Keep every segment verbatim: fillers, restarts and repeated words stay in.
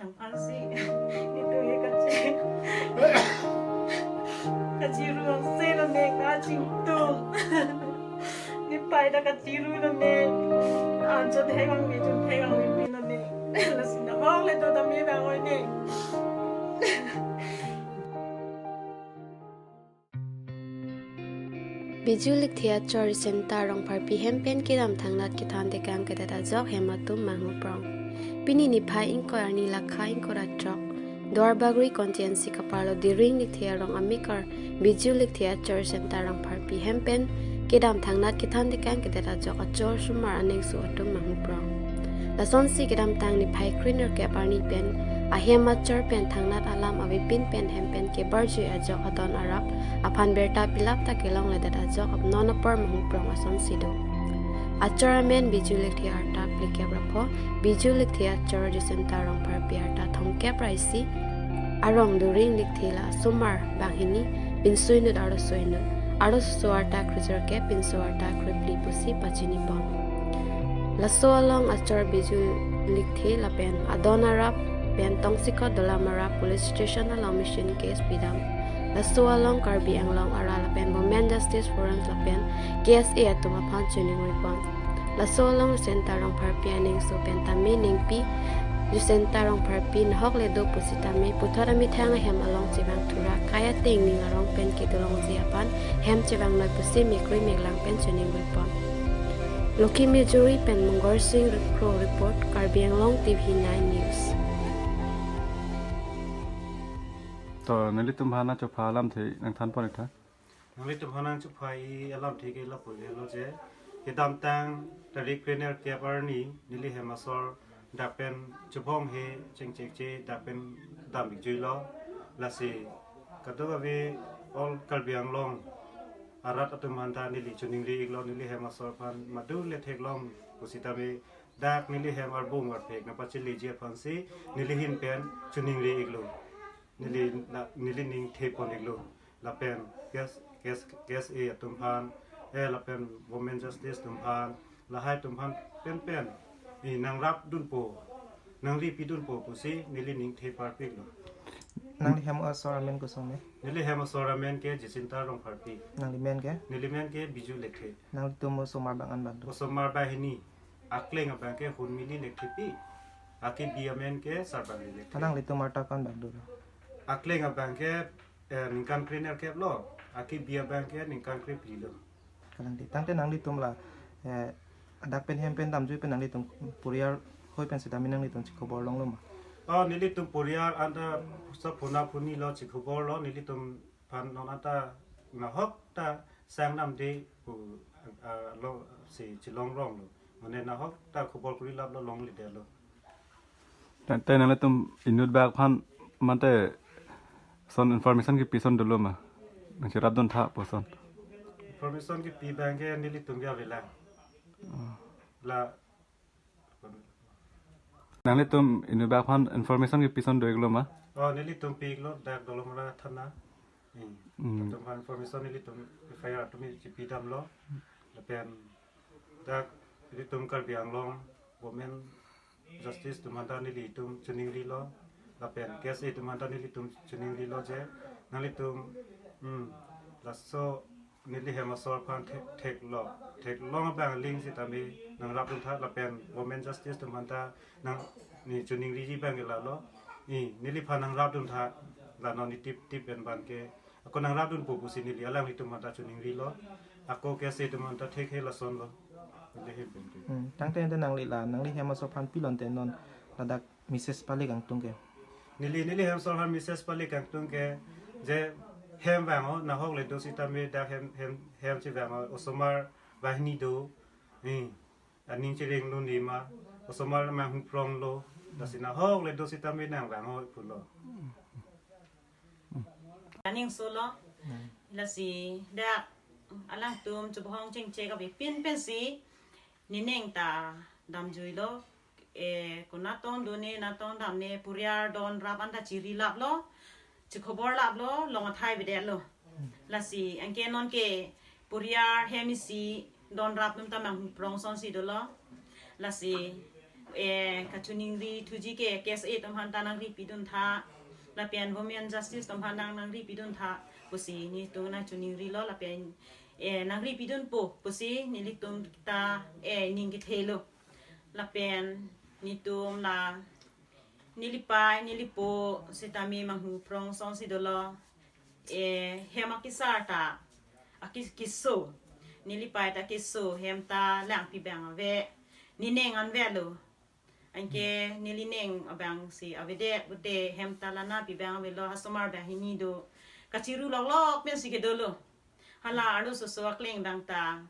Nang ansi, nitu ye kachi. Kachiru ang selo ne kachingtung. Nipai ta kachiru lo ne. Anchot hekang me chun hekang me pin lo ne. Lasi nahok le to dam ye bang oi ne. Biju Lekthe achor Jacinta Rongpharpi hem pen kedam thangnat kethan tekang kedet ajok hem atum manghuprong. Pini niphai ingkoi arni lakha ingkoi ra throk, Duarbagori constituency kaparlo Diring Lekthe arong amekar Biju Lekthe achor Jacinta Rongpharpi hem pen kedam thangnat kethan tekang kedet ajok achor osomar aningso atum manghuprong. Lasonsi kedamtang niphai krenerkep arni pen ahem achor pen thangnat alam avepin pen hem pen kebarjui ajok adon arap aphan birta pilap ta kelongledet ajok non apor manghuprong asonsi do. Achor amen Biju Lekthe arta phlikep ra pho, Biju Lekthe achor Jacinta Rongpharpi arta thomkep ra isi, arong Diring Lekthe la osomar banghini, pinso inut arloso inut, arloso arta krenerkep, pinso arta krephli pusi pachinipon. Laso along achor Biju Lekthe lapen adon arap pen tongsekot Dolamara Police Station along machine case pidam. Laso along Karbi Anglong arat lapen Women Justice Forum lapen K S A atum aphan chiningripon. Laso along Jacinta Rongpharpi aningso pen tame ningpi, Jacinta Rongpharpi nahok le do pusitame puthot amethang ahem along chevang thura kai ateng ning arong pen kedolongji aphan hem chevangnoi pusi mekrui meklang pen chiningripon. Lokhi Mejuri pen Mongol Sing Kro report, Karbi Anglong T V nine News. To, nelitum aphan achopha alamthe nangthanpon iktha. Nanglitum aphan nangchopha alamthe ke lapu helo je, kedamtang tarik krenerkep arni neli hem asor dak pen chobong he chengchekche dak pen dam ikjuilo. Lasi kadokave all Karbi Anglong arat atum aphan ta neli chiningri iklo, neli hem asor aphan madu le theklong pusitame dak neli hem arbung arphek nangpacheleji aphansi neli ahin pen chiningri iklo. Neli na, neli ning thepon iklo. Lapen K S, K S, K S A atum aphan, eh, lapen Women Justice atum aphan, lahai atum aphan penpen, eh, nangrapdunpo, nangripidunpo pusi neli ning theparpiklo. Nangli hem asor amen koson me? Neli hem asor amen ke Jacinta Rongpharpi. Nangli men ke? Neli men ke Biju Lekthe. Nanglitum osomar bang an bang do? Osomar banghini. Akleng abang ke Hunmili Lekthepi. Akebi amen ke Sarbani Lekthe. Nanglitum arta ko-an bang dolo? Akleng abang ke, eh, ningkan krenerkep lo. Akebi abang ke ningkan krephli lo. Kalang di. Tangte nanglitum la, eh, dak pen hem pen damjui pen nanglitum poriyar hoi pen si dam-i, nanglitum chikhobor longlo ma? Oh, nelitum poriyar anta sa phuna phuni lo, chikhobor lo, nelitum aphan non anta nahok ta sang damde pu, ah, lo si chilongrong lo. Mane nahok ta khobor kuri lap lo, longledetlo. Tangte nanglitum inut bak aphan mate son information kepi ason dolo ma? Nangcherapdun tha pu ason. Information kepi abang ke nelitum ke avelang. Oh. La Nanglitum inut bak aphan information kepi ason do-iklo ma? Oh, nelitum pi-iklo, dak Dolamara thana. Hmm. Hmm. Atum aphan information nelitum F I R atum chipi damlo. Lapen dak nelitum Karbi Anglong Women Justice atum aphan ta nelitum chiningrilo. Lapen K S A atum aphan ta nelitum chiningrilo je nanglitum, hmm, laso neli hem asor aphan thek, theklo. Theklong abang aling sitame nangrapdun tha, lapen Women Justice atum aphan ta nang, ne chiningriji abang ke lalo. Ne, neliphan nangrapdun tha, la non ne tip, tip pen abang ke. Ako nangrapdunpo pusi neli alanglitum aphan ta chiningrilo. Ako K S A atum aphan ta thekthe lason lo. Neli hem pen ke. Hmm, tangte ante nangli la, nangli hem asor aphan pi lo ante non ladak message pale kangtung ke? Neli, neli hem asor aphan message pale kangtung ke, je hem vang-o, nahok le do sitame dak hem, hem, hem chevang-o, osomar banghini do, eh, aning chereng lo ne ma, osomar manghuprong lo, lasi nahok le do sitame nangvang-o pulo. Aningso lo, lasi dak alangtum chobong chengchek avepin pensi, nening ta damjuilo, eh, konatong done, natong damne, poriyar don rap anta chiri laplo, chikhobor laplo, long athai avedetlo. Lasi anke non ke poriyar hem isi don rap atum ta manghuprong asonsi dolo. Lasi Eh, kachiningri thuji ke K S A atum aphan ta nangri pidun tha, lapen women justice atum aphan nang nangri pidun tha pusi nelitum nangchiningrilo, lapen eh nangri pidunpo pusi nelitum ta eh ning kethelo. Lapen nelitum la neli pai neli po sitame Manghu Phrong asonsi dolo. Eh, hem akesar ta, akis keso. Neli pai ta keso, hem ta langpi abang ave. Nening an avelo. Anke neli ning abang si avedet pute hem ta lana pi abang avelo, asomar abang hini do. Kachiru loklok pensi kedolo. Hala arloso akleng abang ta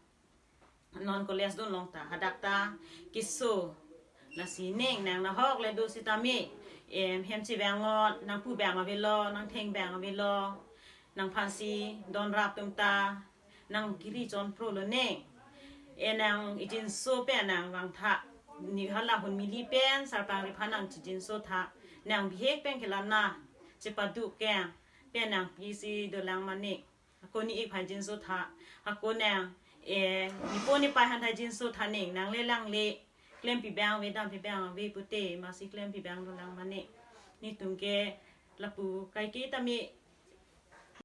non college dun long ta, hadak ta keso. Lasi ning nang nahok le do sitame, em, hem chevangot, nangpu abang avelo, nangtheng abang avelo, nangphansi donrap atum ta nangkiri chonprolo ne. Eh, nang ijinso pen nang vangtha. Ne hala Hunmili pen Sarpangri aphan nangchijinso tha. Nang bihek pen ke lana chepaduk ke, pen nang pisi dolang mane. Ako ne-ik aphan jinso tha. Ako nang, eh, ne po ne pai aphan ta jinso tha, ning nang le lang le. Klempi abang ave, dampi abang ave pute, masi klempi abang dolang mane. Nelitum ke lapu kaike tame